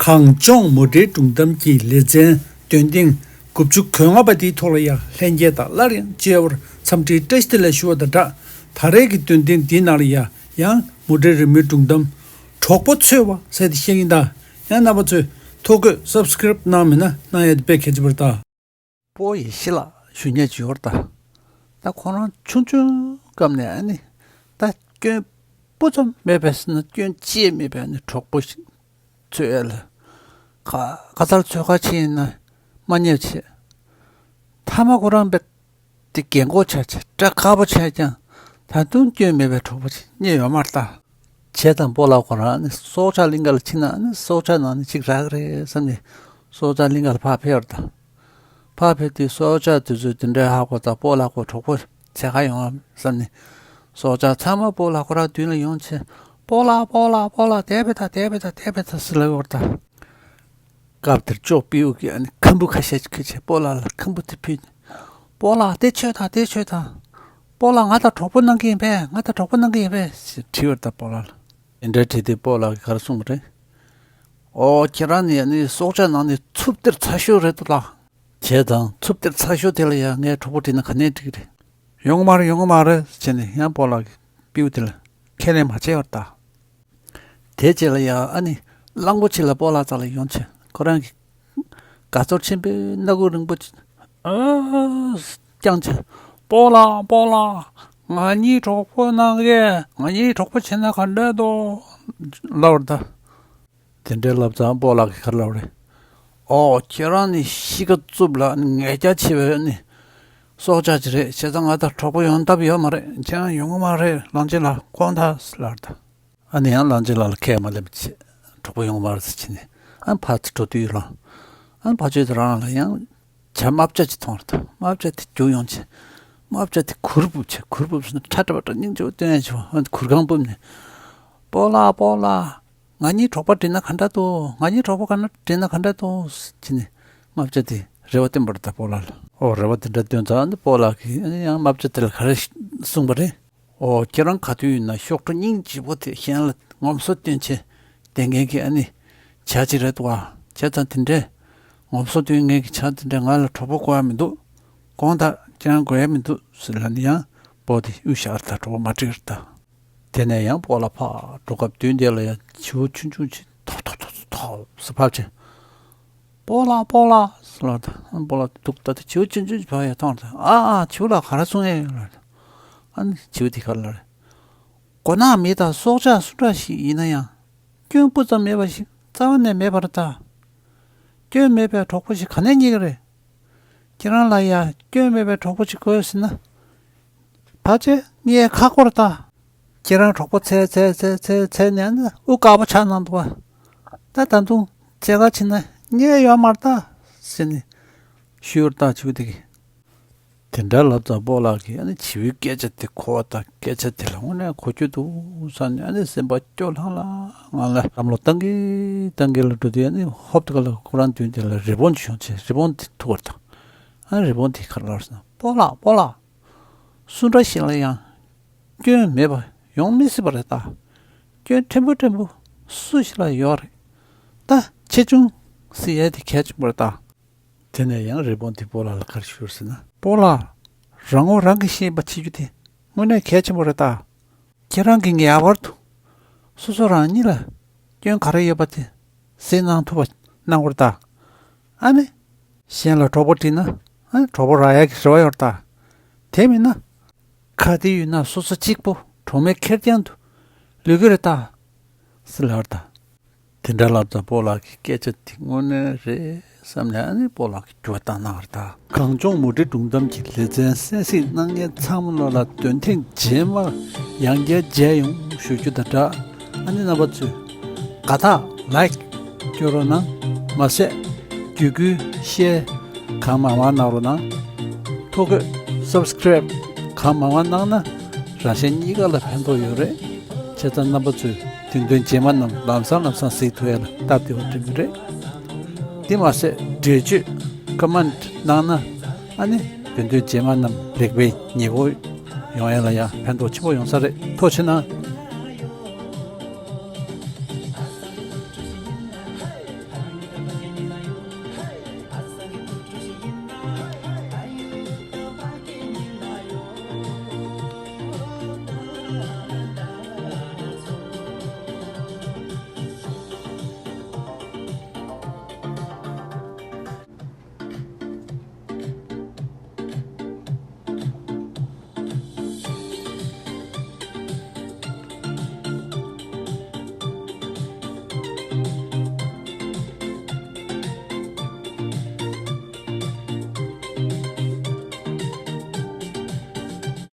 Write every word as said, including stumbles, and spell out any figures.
གངས་ལྗོངས་མུ་འབྲེལ་སྒྲུང་གཏམ་གྱི་ལེ་ཚན་འདོན་ཐེངས་དགུ་བཅུ་གོ་ལྔ་པ་འདིའི་ཐོག་ལ་ཡང་ལྷན་རྒྱས་དང་སླར་ཡང་མཇལ་བར་འཚམས་འདྲིའི་བཀྲ་ཤིས་བདེ་ལེགས་ཞུ་བ་དང་སྦྲགས། ད་རེས་ཀྱི་འདོན་ཐེངས་འདིའི་ནང་ལ་ཡང་ཡང་མུ་འབྲེལ་རི་མོའི་སྒྲུང་གཏམ་གྲོགས་པོ་འཚོལ་བ་ཟེར་ཏེ་བཤད་ཀྱིན་གདའ། ཡང་རྣམ་པ་ཚོས་ཐོ་འགོད་སབ་སི་ཀ་རེབ་གནང་མེད་ན་གནང་ཡ་དེ་དཔེ་གལ་ཆེ་བར་གདའ། སྤོ་བོ་ཡེ་ཤེས་ལགས་ཞུ་མཁན་ཅིག་ཡོད་རེད་ད། ད་ཁོ་རང་ཆུང་ཆུང་སྐབས་ནས་ཨ་ནི་ད་སྐྱོན་སྤུ་ཙམ་མེད་པའི་ཟེར་ན་སྐྱོན་ཅི་ཡང་མེད་པའི་ཨ་ནི་གྲོགས་པོ་ཞིག་འཚོལ་ཡ་ལ། ག་ག་ཚར་འཚོལ་ག་ཕྱིན་ཡིན་ན་མ་རྙེད་བྱས། མཐའ་མ་ཁོ་རང་དཔེ་དེ་རྒན་གོག་ཆགས་བྱས་སྐྲ་དཀར་པོ་ཆགས་ཀྱང་ད་དུང་སྐྱོན་མེད་པའི་གྲོགས་པོ་ཅིག་རྙེད་ཡོད་མ་རེད་ད། བྱས་ཙང་སྤོ་ལགས་ཁོ་རང་ནི་སྲོག་ཆགས་གླིང་ག་ལ་ཕྱིན་ན་ནི་སྲོག་ཆགས་ནང་ནས་གཅིག་རག་གི་རེད་བསམ་ནས་སྲོག་ཆགས་གླིང་ག་ལ་ཕར་ཕེབས་པ་རེད་ད། ཕར་ཕེབས་དུས་སྲོག་ཆགས་དེ་ཚོས་དེ་འདྲའི་ཧ་གོ་ད་སྤོ་ལགས་ཁོ་གྲོགས་པོ་བྱེད་ག་ཡོང་ངམ་བསམ་ནས་སྲོག་ཆགས་ཚང་མ་སྤོ་ལགས་ཁོ་རང་མདུན་ལ་ཡོང་བྱས། སྤོ་ལགས་སྤོ་ལགས་སྤོ་ལགས་དེ་ཕེབས་ད་དེ་ཕེབས་ད་དེ་ཕེབས་ད་ཟེར་ལབ་ཡོད་རེད་ད། སྐབས་དེར་ཅོག་པིའུ་གིས་ཨ་ནི་ཁམ་བུ་ཁ་ཤས་ཅིག་ཁྱེར་བྱས་སྤོ་ལགས་ལ་ཁམ་བུ་དེ་ཕུལ། སྤོ་ལགས་དེ་མཆོད་དང་དེ་མཆོད་དང་། སྤོ་ལགས་ང་དང་གྲོགས་པོ་གནང་གི་ཡིན་པས། ང་དང་གྲོགས་པོ་གནང་གི་ཡིན་པས་ཞེས་དྲིས་པ་རེད་ད་སྤོ་ལགས་ལ། དེ་འདྲ་དྲིས་དུས་སྤོ་ལགས་ཀྱིས་ག་རེ་གསུངས་པ་རེད། ཨོ་ཁྱེད་རང་ནི་ཨ་ནི་སྲོག་ཆགས་ནང་ནས་ཚུབ་སྟེར་ཚ་ཤོས་རེད་འདུག་ལགས། བྱས་ཙང་ཚུབ་སྟེར་ཚ་ཤོས་དེ་ལ་ཡང་ངས་གྲོགས་པོ་བྲིས་ན་ག་ནས་འགྲིག་གི་རེད། ཡོང་གི་མ་རེད་ཡོང་གི་མ་རེད་ཟེར་ནས་ཡང་སྤོ་ལགས་ཀྱིས་པིའུ་དེ་ལ་ཁས་ལེན་མ་བྱས་པར་གདའ། དེ་རྗེས་ལ་ཡང་ཨ་ནི་གླང་པོ་ཆེ་ལགས་སྤོ་ལགས་རྩ་ལ་ཡོང་བྱས་ཁོ་རང་གིས་དགའ་ཚོར་ཆེན་པོས་སྣ་ཁུག་རིང་པོ་ཅིག་ཨ་བརྐྱངས་བྱས། སྤོ་ལགས་སྤོ་ལགས། ང་གཉིས་གྲོགས་པོ་གནང་གས། ང་གཉིས་གྲོགས་པོ་བྱེད་ན་ག་འདྲ་འདུག་ལབ་པ་རེད་ད། དེ་འདྲའི་ལབ་ཙང་སྤོ་ལགས་ཀྱིས་ག་རེ་ལབ་རེད། ཨོ་ཁྱེད་རང་ནི་གཤིས་ཀ་རྩུབ་ལ་ནི་ངན་རྒྱལ་ཆེ་བའི་ནི་སྲོག་ཆགས་ཅིག་རེད། བྱས་ཙང་ང་དང་གྲོགས་པོ་ཡོང་ཐབས་ཡོད་མ་རེད། ཁྱེད་རང་ཡོང་གི་མ་རེད། གླང་ཆེན་ལགས་དགོངས་དག་ལབ་རེད་ད། ཨ་ནི་ཡང་གླང་ཆེན་ལགས་ལ་ཁས་མ་ལེན་པ་བྱས། གྲོགས་པོ་ཡོང་གི་མ་རེད་ཟེར་བྱས་ནས་ཨ་ཕར་ཚུར་འགྲོ་དུས་རང་ཨ་ཕར་ཕྱོགས་དེ་རང་ལ་ཡང་བྱ་རྨ་བྱ་ཅིག་མཐོང་རེད་ད། རྨ་བྱ་དེ་རྒྱུགས་ཡོང་བྱས། རྨ་བྱ་དེ་གུར་ཕུབ་བྱས། གུར་ཕུབ་ཟེར་ན་ཁྲ་ཁྲ་བ་འདྲ་སྙིང་རྗེ་པོ་སྟོན་ཡ་བྱས་པ་ཨ་གུར་ཁང་ཕུབ་ནས། སྤོ་ལགས་སྤོ་ལགས། ང་གཉིས་གྲོགས་པོ་བྲིས་ན་ག་འདྲ་འདུག་ང་གཉིས་གྲོགས་པོ་ག་ན་བྲིས་ན་ག་འདྲ་འདུག་ཟེར་ནས་རྨ་བྱ་དེས་རེ་བ་བཏོན་པ་རེད་ད་སྤོ་ལགས་ལ། ཨོ་རེ་བ་དེ་འདྲ་བཏོན་ཙང་ཨ་ནི་སྤོ་ལགས་ཀྱིས་ཨ་ནི་ཡང་རྨ་བྱ་དེ་ལ་ག་རེ་གསུངས་པ་རེད། ཨོ་ཁྱེད་རང་ག་དུས་ཡིན་ན་གཤོག་སྒྲོ་སྙིང་རྗེ་པོ་དེ་གཞན་ལ་ངོམ་སོ་སྟོན་བྱེད་བསྡད་མཁན་གྱི་ཨ་ནི་བྱ་ཅིག་རེད་འདུག་ཨ། བྱས་ཙང་དེ་འདྲས་ངོམ་སོ་སྟོན་མཁན་གྱི་བྱ་དེ་འདྲས་ང་ལ་གྲོགས་པོ་དགོས་ཡ་མི་འདུག་དགོངས་དག་ཁྱེད་རང་དགོས་ཡ་མི་འདུག་ཟེར་ལབ་ནས་ཡང་སྤོ་དེ་གཡུག་བཞག་རེད་ད། གྲོགས་པོ་མ་བྲིས་རེད་ད། དེ་ནས་ཡང་སྤོ་ལགས་ཕར་འགྲོ་སྐབས་མདུན་དེ་ལ་ཡང་བྱིའུ་ཆུང་ཆུང་ཅིག་ཐོག་ཐོག་ཐོག་ཐོག་ཐོག་ཟེར་བབས་བྱས། སྤོ་ལགས་སྤོ་ལགས་ཟེར་ལབ་ད། སྤོ་ལགས་འདུག་ད་དེ་བྱིའུ་ཆུང་ཆུང་ཅིག་བབས་ཡ་མཐོང་ད། ཨ་ཨ་བྱིའུ་ལགས་ག་རེ་གསུང་ཡས་ཡོད་ལབ་ད། ཨ་ནི་བྱིའུ་དེ་ག་རེ་ལབ་རེད། མགོ་ནག་མི་དང་སྲོག་ཆགས་སུ་འདྲ་ཞིག་ཡིན་ན་ཡང་སྐྱོན་སྤུ་ཙམ་མེད་པ་ཞིག་རྩ་བ་ནས་མེད་པ་རེད་ད། སྐྱོན་མེད་པའི་གྲོགས་པོ་ཞིག་ག་ནས་རྙེད་ཀྱི་རེད། ཁྱེད་རང་ལ་ཡ་སྐྱོན་མེད་པའི་གྲོགས་པོ་ཅིག་དགོས་ཟེར་ན། ཕལ་ཆེར་རྙེད་ཁག་པོ་རེད་ད། ཁྱེད་རང་གྲོགས་པོ་འཚོལ་འཚོལ་འཚོལ་འཚོལ་འཚོལ་ནས་ཨ་ནི་དབུགས་དཀར་པོ་ཆགས་གནང་འདུག་བ། ད་ད་དུང་འཚོལ་ག་ཕྱིན་ན་རྙེད་ཡོད་མ་རེད་ད་ཟེར་ནས་ཞུས་པ་རེད་ད་བྱིའུ་དེ་གིས། དེ་འདྲ་ལབ་ཙང་སྤོ་ལགས་ཀྱིས་ཨ་ནི་བྱིའུའི་སྐད་ཆ་དེ་གོ་བ་དང་སྐད་ཆ་དེ་ལ་དངོས་གནས་གོ་རྒྱུ་འདུག་བསམ་ནས་ཨ་ནི་སེམས་པ་སྐྱོ་ལྷང་ལྷང་ལ་བསམ་བློ་བཏང་གི་བཏང་གི་ལ་འགྲོ་དུས་ཨ་ནི་ཧོབ་ཏེ་ག་ལ་ཁོ་རང་མདུན་དེ་ལ་རི་བོང་ཅིག་བྱུང་བྱས་རི་བོང་དེ་ཐུག་པ་རེད་ད། ཨ་ནི་རི་བོང་དེས་ག་རེ་ལབ་ཟེར་ན། སྤོ་ལགས་སྤོ་ལགས། སུ་འདྲ་ཞིག་ལ་ཡང་སྐྱོན་མེད་པ་ཡོང་མི་སྲིད་པ་རེད་ད། སྐྱོན་ཕྲན་བུ་ཕྲན་བུ་སུ་ཞིག་ལ་ཡོད་རེད། ད་ཆེ་ཆུང་སྲིད་ཡས་དེ་གལ་ཆེན་པོ་རེད་ད། དེ་ནས་ཡང་རི་བོང་དེས་སྤོ་ལགས་ལ་ག་རེ་ཞུས་ཟེར་ན། སྤོ་ལགས། རང་ངོ་རང་གིས་ཤེས་པ་བྱེད་རྒྱུ་དེ་དངོས་གནས་གལ་ཆེན་པོ་རེད་ད། ཁྱེད་རང་གིས་ངེས་པར་དུ་སོ་སོ་རང་ཉིད་ལ་སྐྱོན་ག་རེ་ཡོད་པ་དེ་གཟིགས་གནང་ཐུབ་པ་གནང་དགོས་རེད་ད། ཨ་ནི། གཞན་ལ་གྲོགས་པོ་བྲིས་ན་ཨ་ནི་གྲོགས་པོ་རག་ཡག་གི་རེ་བ་ཡོད་རེད་ད། དེ་མིན་ན། ག་དུས་ཡིན་ན་སོ་སོ་གཅིག་པུ་གྲོགས་མེད་ཁེར་རྐྱང་དུ་ལུས་ཀྱི་རེད་ད། ཟེར་ལབ་རེད་ད། དེ་འདྲ་ལབ་ཙང་སྤོ་ལགས་ཀྱིས་སྐད་ཆ་དེ་དངོས་གནས་རེད་བསམ་ནས་ཨ་ནི་སྤོ་ལགས་ཀྱིས་འགྱུར་བ་བཏང་གནང་བ་རེད་ད། གངས་ལྗོངས་མུ་འབྲེལ་སྒྲུང་གཏམ་གྱི་ལེ་ཚན་གསན་གཟིགས་གནང་མཁན་ཚང་མ་ལོ་ལ་འདོན་ཐེངས་རྗེས་མར་ཡང་བསྐྱར་མཇལ་ཡོང་ཞུ་རྒྱུ་དང་སྦྲགས། ཨ་ནི་རྣམ་པ་ཚོས་དགའ་རྟགས་ལའིཀ་སྐྱོན་རོགས་གནང་། མ་ཟད་བརྒྱུད་སྐུལ་ཤེར་གང་མང་མང་གནང་རོགས་གནང་། ཐོ་འགོད་སབ་སི་ཀ་རེབ་གང་མང་མང་གནང་ན་རང་གཞན་གཉིས་ཀ་ལ་ཕན་ཐོགས་ཡོད་རེད། བྱས་ཙང་རྣམ་པ་ཚོས་འདོན་ཐེངས་རྗེས་མ་རྣམས་ལམ་སང་ལམ་སང་གཟིགས་ཐུབ་ཡ་ལ་སྟབས་བདེ་བ་བསྐྲུན་གྱི་རེད། དེ་མ་ཟད་འགྲེལ་བརྗོད་ཀོ་མེན་ཊི་གནང་ན་ཨ་ནི་འདོན་ཐེངས་རྗེས་མ་རྣམས་ལེགས་པའི་ཉེས་པོ་ཡོང་ཡ་ལ་ཡང་ཕན་ཐོགས་ཆེན་པོ་ཡོང་ས་རེད། ཐུགས་རྗེ་གནང་།